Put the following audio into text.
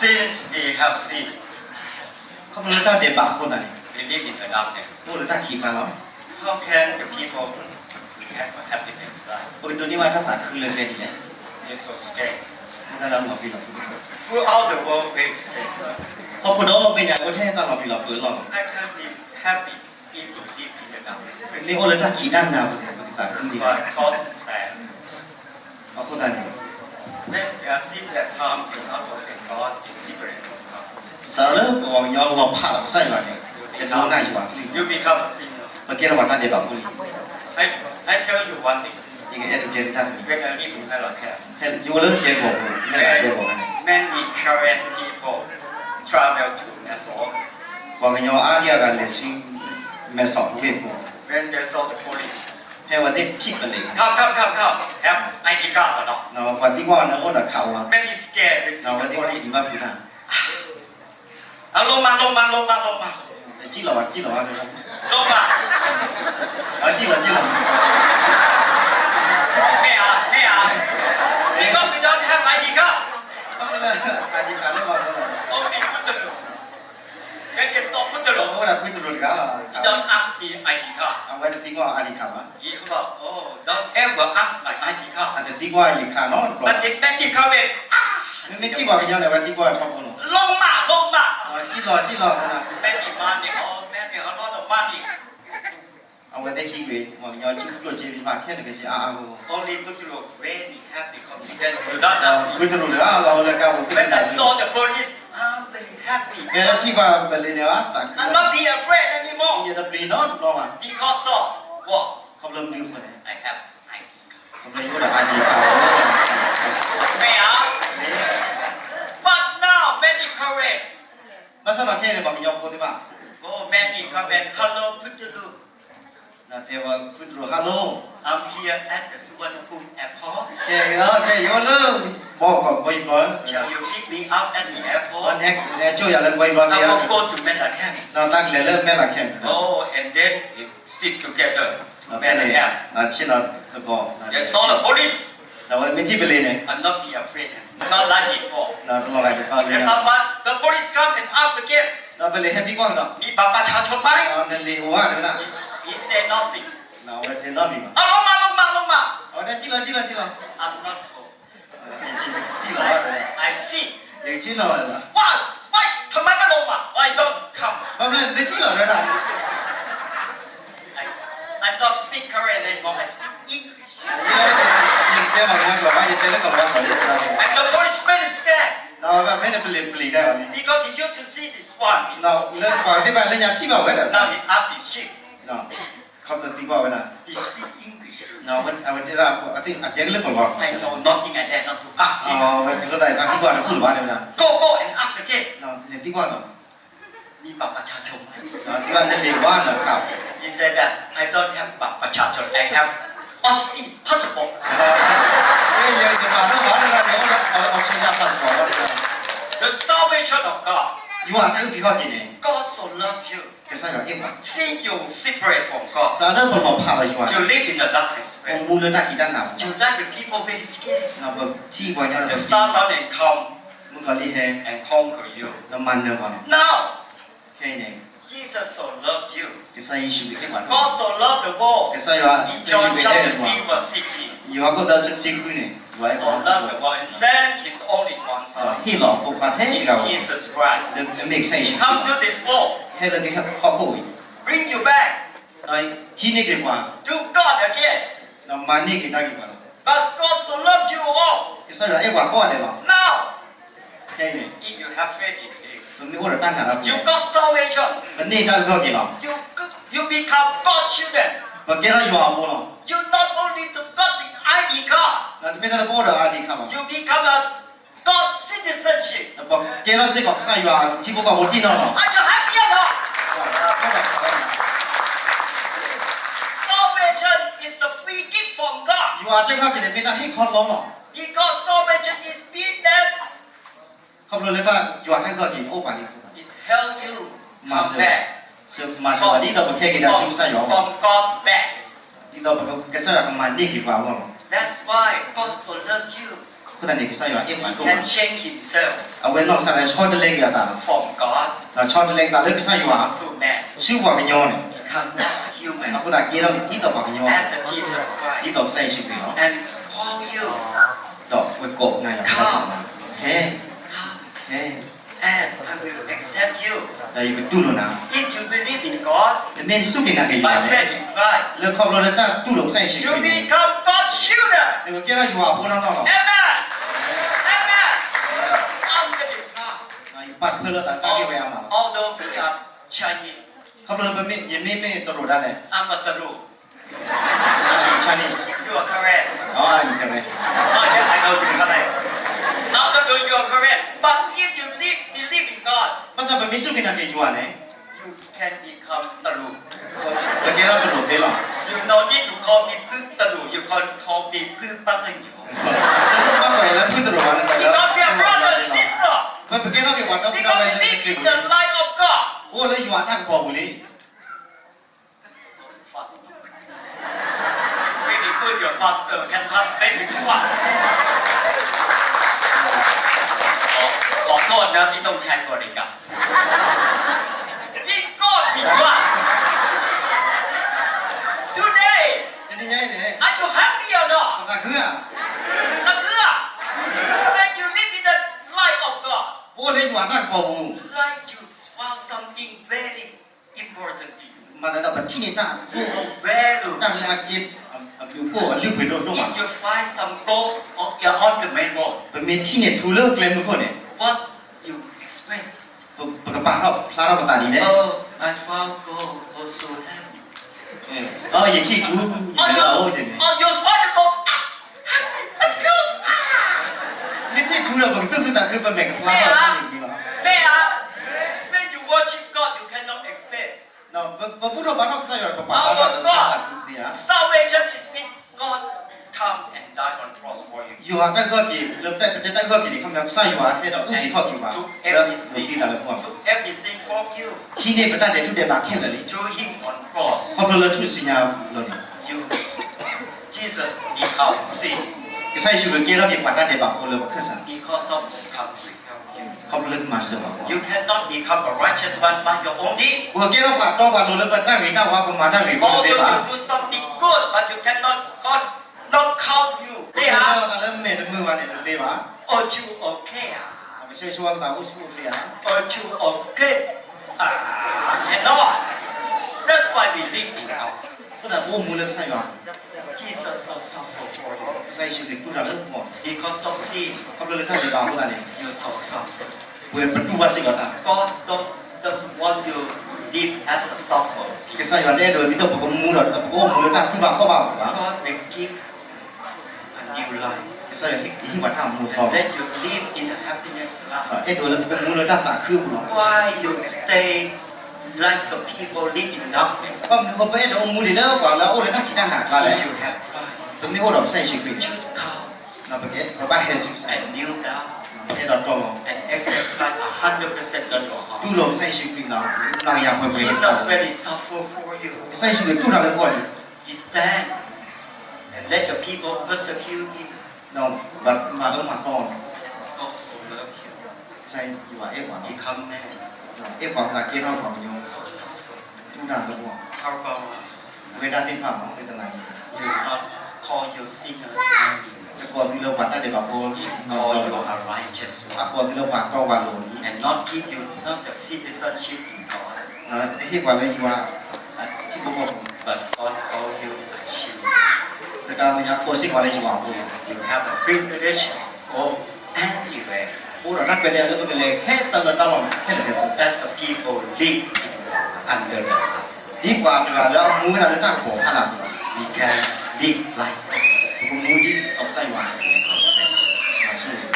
Since we have sinned, ခီဖျိလၢတၢ်ဒဲးဘးအဃိသတးန့ၣ်, we live in the darkness. ပအိၣ်လၢတၢ်ခံးအကျါလီၤ. How can the people have a happiness life? ပကဒိးန့ၢ်ဘၣ်တၢ်သးခုလၢကျဲဒ်လဲၣ်. It's so scared. မ့ၢ်တၢ်လၢအလီၤပျံၤလီၤဖုး, Throughout the world, very scared. ခီဖျိဒီဘ့ၣ်ညါ အိၣ်ထဲတၢ်လီၤပျံၤလီၤဖုးအလီၢ်လီၤ. I can be happy if you live in the darkness. မ့ၢ်အိၣ်လၢတၢ်ခံးတၢ်နၤပူၤန့ၣ် ပကသးခုန့ၣ်. That's why God said, အဃိသတးန့ၣ် Let the sin that comes in our open God is separate from God. စးလၢပှၤကညီလီၤဖးဒီးကစၢ်ယွၤန့ၣ်, ကဒိကနၣ်ယွၤကလုၢ်, you become a sinner. ပကဲထီၣ်ပှၤတၢ်ဒဲးဘးဖိလံ. I, I tell you one thing. ယကအဲၣ်ဒိးတဲသုတၢ်တမံၤ, When I live in Melakem, ယအိၣ်လၢကဲဘီပူၤ, မ့ၢ်ကဲဘီပူၤန့ၣ်, many Karen people travel to Mae Sot. ပှၤကညီအါဒံအါဂၤလဲၤဆူ Mae Sot ဝ့ၢ်ပူၤ, When they saw the police, ဖဲအဝဲသ့ၣ်ထံၣ်ပလံၤ, come, come, come, come, have I D card or not? ပှၤသံကွၢ်အီၤန့ၣ် အိၣ်ဒီးခးဧါ, many scared with the police. အဝဲသ့ၣ်အိၣ်သံဘၣ်ဖုးတၢ်, အလိမၤ လိမၤ လိမၤ လိမၤ, တစံၣ်လီၤဘၣ် တစံၣ်လီၤဘၣ်, လိမၤ, အစံၣ်လီၤ စံၣ်လီၤ, မ့ၢ်ဧါ မ့ၢ်ဧါ, because we don't have I D card. ဘၣ်မနုၤလဲၣ် I D card လၢပှၤ only ဖုတရူး, ကဲကဲ ဖုတရူး, အိၣ်ဒၣ်ဖုတရူးတဂၤလီၤ, he don't ask me I D card. အဝဲတသံကွၢ် I D card ဘၣ်. He go, oh, don't ever ask my I D card. အတသံကွၢ်ယခးနီတဘျီ. But if many Karen, မ့မ့ၢ်ထံၣ်ပှၤကညီန့ၣ် အဝဲသံကွၢ်ထီဘိလီၤ, လိမၤ လိမၤ, စံၣ်လီၤ စံၣ်လီၤ, many money, oh, many, a lot of money. အဝဲသ့ၣ်ဟံးကွံာ် ပှၤကညီ ကၠိကျိၣ်စ့သ့ၣ်တဖၣ် ခဲလၢာ်ခဲဆ့အါအါဂီၢ်ဂီၢ်, only ဖုတရူး very happy, confident, ဖုတရူးတဂၤလီၤ လၢကါပူၤ When I saw the police, I'm very happy. ဖဲထံၣ်ပှၤပလံၤန့ၣ် သးခု, I'm not be afraid anymore. ယတပျံၤနီတဘျီဘၣ်. Because of what? ခီဖျိမနုၤအဃိန့ၣ်, I have I D card. ခီဖျိယအိၣ်ဒီး I D card လီၤ. မ့ၢ်ဧါ, but now many Karen, ဘၣ်ဆၣ်ဒီးခဲအံၤန့ၣ် ပှၤကညီဖိသ့ၣ်တဖၣ်, oh, many Karen, hello ဖုတရူး, တဲဝဲ ဖုတရူး hello, I'm here at the Suvarnabhumi airport. ကဲ ကဲ ယအိၣ်လၢ ဘီကီၢ်ကဘီယူၤပျီ, Shall you pick me up at the airport? နကၠိၣ်ယၤလၢကဘီယူၤပျီသ့ဧါ, I will go to Melakem. တၢ်ကလဲၤလၢ Melakem. Oh, and then we sit together to Melakem. ဆ့ၣ်နီၤသကိး, They saw the police. ဒီးအဝဲမ့ၢ်ထံၣ်ပလံၤန့ၣ်, I'm not be afraid, not like before. ဒီးတလီၤဂာ်ယသီလၢ, And someone, the police come and ask again, ဒီးပလံၤဟဲသံကွၢ်ကဒီး, မ့ၢ်ဘၣ်ပာ်ဆၣ်ထိၣ်မး, နလံာ်အိၣ်ဧါ တဲဝဲဒၣ်, He said nothing. အဝဲတဲနီတမံၤဘၣ်. အလိမၤ လိမၤ လိမၤ, အဝဲတဲစံၣ်လီၤ စံၣ်လီၤ စံၣ်လီၤ, I'm not go. စံၣ်လီၤ, I see. ယကစံၣ်လီၤဘၣ်, Why, why ထမၤမလိမၤ, I don't come. ဘၣ်မနုၤနစံၣ်လီၤတဲဒၣ်, I don't speak Karen anymore, I speak English. ယတဲမၤကမၤကီၢ်ဘၣ်, ယတဲလၢကီၢ်လၤဝါကီၢ်လံ, And the policeman is scared. ဒီးဖဲန့ၣ်ပလံၤ ပလံၤတဲအီၤန့ၣ်, Because he used to see this one. လၢပှၤသ့ၣ်တဖၣ်လၢညါထံၣ်ဘၣ်ဝဲဒီး, Now he ask his sheep. ခီဖျိသံကွၢ်ဝဲဒၣ်, He speak English. အဝဲတဲဒၣ်, အတဲကလၢကီၢ်လၤဝါ, I know nothing like that, not to ask him. အဝဲတဲအသးသံကွၢ်တဘူၣ်လၢၤဘၣ်တဲဝဲဒၣ်, Go, go and ask again. လဲၤသံကွၢ်ဒီး, မ့ၢ်ဘၣ်ပာ်ဆၣ်ထိၣ်မး, ဒီးသံကွၢ်နလံာ်ဝါနခး, He said that I don't have ဘၣ်ပာ်ဆၣ်ထိၣ်, I have Aussie passport. ယမၤတၢ်ဘၣ်တဲဒၣ်, ယအိၣ်လၢ Australia passport လီၤ. The salvation of God. ယွၤအတၢ်အုၣ်က့ၤခီၣ်က့ၤန့ၣ်, God so love you. ကစၢ်ယွၤအဲၣ်ပှၤ, Since you separate from God, စးလၢပလီၤဖးဒီးယွၤ, you live in the darkness, ပအိၣ်မူလၢတၢ်ခံးတၢ်နၤပူၤ, You let the people very scared. ပထံၣ်ပှၤကညီ, The Satan and come မုၣ်ကီၤလံၢ်ဟဲ, and conquer you. ဒီးမၤနၢၤပှၤလီၤ. Now, ခဲအံၤန့ၣ်, Jesus so love you. ကစၢ်ယ့ၣ်ၡူးခရံာ်အဲၣ်ပှၤ, God so love the world. ကစၢ်ယွၤ, In John chapter three verse sixteen, ယိၤဟၣ်ခိၣ်သၢဆံဃုန့ၣ်, ယွၤအဲၣ်ပှၤ, So love the world and send his only one son. ဟ့ၣ်လီၤအဖိခွါထဲတဂၤဧိၤ, Jesus Christ, လၢအမ့ၢ်ကစၢ်ယ့ၣ်ၡူးခရံာ်, come to this world, ဟဲလၢကဟီၣ်ခိၣ်အံၤ, bring you back, ဟံးန့ၢ်က့ၤပှၤ, to God again. မၤန့ၢ်က့ၤတၢ်ဂ့ၤပှၤလီၤ. But God so love you all. ကစၢ်ယွၤအဲၣ်ပှၤကိးဂၤဒဲးလီၤ. Now, ခဲအံၤန့ၣ်, if you have faith in him, ပမ့ၢ်အိၣ်ဒီးတၢ်နာ်လၢ, you got salvation. ပန့ၢ်တၢ်အုၣ်က့ၤခီၣ်က့ၤလီၤ. You, you become God's children. ပကဲထီၣ်ယွၤအဖိလီၤ. You not only to got the I D card, တမ့ၢ်ထဲလၢပအိၣ်ဒီး I D card ဘၣ်. You become a God citizenship. ပကဲထီၣ်စ့ၢ်ကီးကစၢ်ယွၤထံဖိကီၢ်ဖိတံၢ်နီၢ်လီၤ. Are you happy or not? Salvation is a free gift from God. ယွၤတၢ်အုၣ်က့ၤခီၣ်က့ၤန့ၣ် မ့ၢ်တၢ်ဟ့ၣ်ခီလီလီၤ. Because salvation is mean that ခီဖျိလၢတၢ်ယွၤတၢ်အုၣ်က့ၤန့ၣ် အိၣ်ပာ်လံအဃိသတး, it help you come back. မၤစၢၤပှၤဒ်သိးပကဟဲက့ၤဒီးဆူကစၢ်ယွၤအအိၣ်, from God's back. ဒ်သိးကစၢ်ယွၤကမၤန့ၢ်က့ၤပှၤအဂီၢ်လီၤ. That's why God so love you. အဃိသတးန့ၣ် ကစၢ်ယွၤအဲၣ်ပှၤဒိၣ်မး, အဝဲနီၢ်ကစၢ်ဒၣ်ဆီတလဲက့ၤအသးလီၤ, ဆီတလဲက့ၤအသးလၢကစၢ်ယွၤ, ဒီးဆီတလဲက့ၤအသးလၢကစၢ်ယွၤ, ဆူပှၤကညီန့ၣ်, အဃိသတးကဲထီၣ်ဒ်သိးပှၤကညီ, ဒ်သိးကစၢ်ယ့ၣ်ၡူးခရံာ်လီၤ, ဒီးဝဲကိးနၤယၤ, ဟဲ, ဟဲ, ဒီးယကတူၢ်လိာ်နၤ, နမ့ၢ်စူၢ်က့ၤနာ်က့ၤယွၤန့ၣ်, လၢခီဖျိလၢတၢ်တူၢ်လိာ်ကစၢ်ယ့ၣ်ၡူးခရံာ်န့ၣ်, နကကဲထီၣ်ယွၤအဖိနီၢ်နီၢ်လီၤ, ယပာ်တဖၢလၢသးတၢ်ဂ့ၢ်ဝဲအါမးလီၤ, ခီဖျိလၢယမ့ၢ်မ့ၢ်တရူးဒၣ်လဲာ်, Chinese, ဘၣ်ဆၣ် ပမ့ၢ်စူၢ်က့ၤနာ်က့ၤယွၤန့ၣ်, ပကဲထီၣ်တရူးသ့လီၤ, တလိၣ်ဘၣ်ကွၢ်အီၤလၢဖုတရူးဘၣ်, ပကဲထီၣ်က့ၤပှၤဒီပုၢ်ဒီဝဲၢ်လၢတၢ်ဂ့ၢ်ဝဲ, ပကဲထီၣ်က့ၤပှၤဒီပုၢ်ဒီဝဲၢ်လၢတၢ်ဂ့ၢ်ဝဲ, အိၣ်လၢယွၤအတၢ်ကပီၤပူၤလံ Maybe put your pastor can pass back to far. ขอโทษนะที่ต้องใช้บริการ Thank God he was today. တနံၤညါအံၤန့ၣ်, Are you happy or not? ပသးခုဧါ, သးခုဧါ. When you live in the light of God, ပအိၣ်လၢယွၤအတၢ်ကပီၤပူၤ, like you found something very important in you. မၤသးဒ်ပထံၣ်န့ၢ်တၢ်, တၢ်လၢအကဲ, အဘျုးအဖှိၣ်အလုၢ်အပှ့ၤဒိၣ်ဒိၣ်မး, if you find some gold on the main road, ပမ့ၢ်ထံၣ်န့ၢ်ထူလၢကျဲမုၢ်ခိၣ်န့ၣ်, what you expect? ပကပာ်ထီၣ်ဖျါထီၣ်ပသးဒ်လဲၣ်. Oh, I found gold, oh so happy. ယထံၣ်ထူ, ယအိၣ်တ့ၢ်န့ၣ်, မ့ၢ်ထံၣ်ထူဒီးပကသူၣ်ခုသးခု ပမဲာ်ကဖျါထီၣ်န့ၣ်လီၤ. When you worship God, you cannot expect ပဘူၣ်ထီၣ်ဘါထီၣ်ကစၢ်ယွၤဒီး ပပာ်ဖျါထီၣ်တၢ်သးခုသ့ဧါ. Salvation is mean God come and die on cross for you. ယွၤတၢ်ဂၢၢ်က့ၤ, လၢပတဲတၢ်ဂၢၢ်က့ၤန့ၣ် ခီပညီကစၢ်ယွၤဟဲဒီးအုၣ်က့ၤခီၣ်က့ၤပှၤ, လၢပသံသးလၢပဂီၢ်, took everything from you, ဟံးန့ၢ်ပတၢ်ဒဲးထူၣ်ဒဲးဘးခဲလၢာ်လံ, threw him on cross. ခီဖျိလၢထူၣ်စုညါလီၤန့ၣ်, Jesus become sin. ကစၢ်ယ့ၣ်ၡူးခရံာ်ကဲထီၣ်က့ၤပှၤတၢ်ဒဲးဘးဖိလၢပခၢၣ်စး, because of come to help you. ခီဖျိလၢကမၤစၢၤပှၤ, you cannot become a righteous one by your own deed. ပကဲထီၣ်ပှၤတီပှၤလိၤလၢပတၢ်ဂ့ၤတၢ်ဝါ ပမၤတၢ်ဂ့ၤဖိတသ့ဘၣ်. Although you do something good, but you cannot, God not count you. ပကဲထီၣ်သးလၢမဲာ်တမုာ်ဘၣ်န့ၣ်တသ့ဘၣ်. Are you okay? ပကဆၢဂ့ၤဆၢဝါလိာ်သးအိၣ်ဆူၣ်အိၣ်ချ့ဧါ. Are you okay? Cannot. That's why we live in hell. အဃိသတးပအိၣ်မူလၢကစၢ်ယွၤ, Jesus so suffer for you. ကစၢ်ယ့ၣ်ၡူးခရံာ်တူၢ်တၢ်လၢပဂီၢ်, because of sin, ခီဖျိလၢတၢ်ဒဲးဘးအဃိသတးန့ၣ်, you so suffer. ပဝဲပတူၢ်ဘၣ်စ့ၢ်ကီးတၢ်, God don't, doesn't want you to live as a sufferer. ကစၢ်ယွၤတအဲၣ်ဒိးဒ်သိးပကမူဒီး ပကအိၣ်မူလၢတၢ်တူၢ်ဘၣ်ခီၣ်ဘၣ်ဘၣ်, God will give a new life. ကစၢ်ယွၤဟ့ၣ်ပှၤတၢ်မူအသီ, let you live in the happiness life. အဲၣ်ဒိးလၢပကမူလၢတၢ်သးခုအပူၤလီၤ. Why you stay like the people live in darkness? ဘၣ်မနုၤဃိပအဲၣ်ဒိးအိၣ်မူဒ်လၢပှၤလၢအအိၣ်လၢတၢ်ခံးတၢ်နၤအကျါလဲၣ်. If you have Christ, ပမ့ၢ်အိၣ်ဒီးကစၢ်ယ့ၣ်ၡူးခရံာ်, you come ဒီးပကဘၣ်ဟဲဆူကစၢ်ယွၤ, kneel down ပအဲၣ်ဒိးတီလီၤ, and accept Christ a hundred percent in your heart. တူၢ်လိာ်ကစၢ်ယ့ၣ်ၡူးခရံာ်လၢ နၤယၤပှဲၤပှဲၤ, Jesus really suffer for you. ကစၢ်ယ့ၣ်ၡူးခရံာ်တူၢ်တၢ်လၢပဂီၢ်လံ. He stand and let the people persecute him. ဒီးမၤအၢမၤသီအီၤလီၤ. God so love you. ကစၢ်ယွၤအဲၣ်ပှၤလီၤ. Become man. အဲၣ်ပှၤအဃိသတးကဲထီၣ်ပှၤကညီ, so suffer. တူၢ်တၢ်လၢပဂီၢ်, help us. ပဝဲဒၣ်သ့ၣ်တဖၣ်မ့ၢ်လၢတနၤအံၤ, you not call your sinner anyway. တကိးသုလၢပှၤတၢ်ဒဲးဘးဖိ, call you a righteous one. အကိးသုလၢပှၤတီပှၤလိၤလံ. And not give you not the citizenship in God. ဟ့ၣ်ပှၤလၢယွၤအထံဖိကီၢ်ဖိ, but God call you a children. တကးမ့ၢ်ညါကိးစ့ၢ်ကီးလၢယွၤအဖိလီၤ. You have a privilege to go anywhere. အိၣ်ဒီးတၢ်ခွဲးတၢ်ယာ်လၢပကလဲၤဟဲတၢ်လီၢ်တၢ်လီၢ်ခဲလၢာ်ခဲဆ့, as the people live in under the cloud. ဒ်ပှၤတဂၤလၢအမူဝဲဒၣ်လၢတၢ်ကပီၤဖီလာ်အသိး, we can live like that. ပကမူဒ်သိးကစၢ်ယွၤ, မၤဆိၣ်ဂ့ၤ.